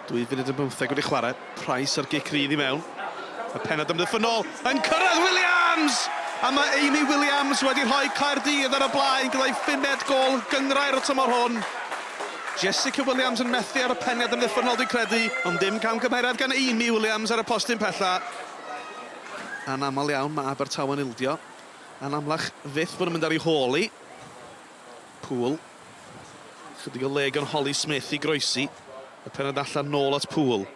2 funud yn bymtheg wedi chwarae. Price ar gic rydd i mewn. Y pennod amddiffynnol yn cyrraedd Williams! A mae Amy Williams wedi rhoi Caerdydd ar y blaen gyda'i phumed gôl gynghrair y tymor hwn. Jessica Williams yn methu ar y peniad amddiffynnol dwi'n credu, ond dim camgymeriad gan Amy Williams ar y postyn pella. Anaml iawn mae Abertawe'n ildio. Anamlach fyth bod nhw'n mynd ar ei hôl hi. Poole. Chydig o le gan Holly Smith i groesi. Y pennod allan nôl at Poole.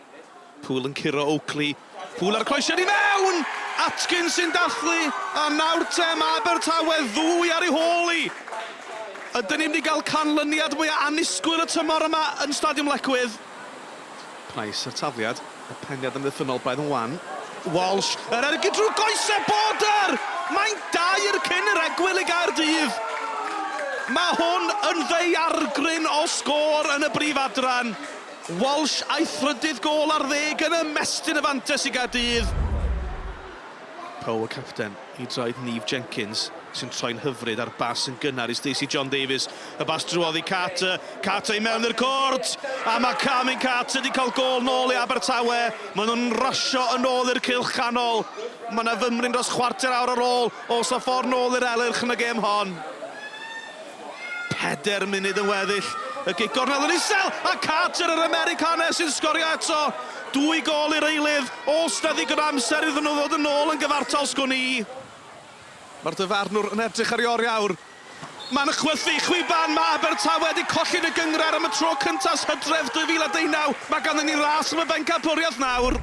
Poole yn curo Oakley. Poole a'r croesiad i mewn! Atkins sy'n dathlu, a nawr te mae Abertawe ddwy ar ei hôl hi. Ydyn ni'n mynd i gael canlyniad mwyaf annisgwyl y tymor yma yn Stadiwm Lecwydd? Price a'r tafliad, y peniad amddiffynnol braidd yn wan. Walsh, yr ergyd drwy goesau Border! Mae'n dair cyn yr egwyl i Gaerdydd! Mae hwn yn ddaeargryn o sgôr yn y brif adran. Walsh a'i thrydydd gôl ar ddeg yn ymestyn y fantais i Gaerdydd. Poe y capten i draed Neve Jenkins sy'n troi'n hyfryd a'r bas yn gynnar i Stacey John Davies. Y bas drwodd i Carter, Carter i mewn i'r cwrt! A mae Carmen Carter wedi cael gôl nôl i Abertawe. Maen nhw'n rasio yn ôl i'r cylch canol. Mae yna fymryn dros chwarter awr ar ôl. Oes 'na ffordd nôl i'r Elyrch yn y gêm hon? Pedair munud yn weddill. Y gic gornel yn isel, a Carter yr Americanes sy'n sgorio eto. Dwy gôl i'r eilydd. Oes 'na ddigon o amser iddyn nhw ddod yn ôl yn gyfartal sgwn i? Mae'r dyfarnwr yn edrych ar ei oriawr. Mae'n chwythu chwiban, mae Abertawe wedi colli yn y gynghrair am y tro cyntaf ers Hydref 2019. Mae ganddyn ni ras am y bencampwriaeth nawr.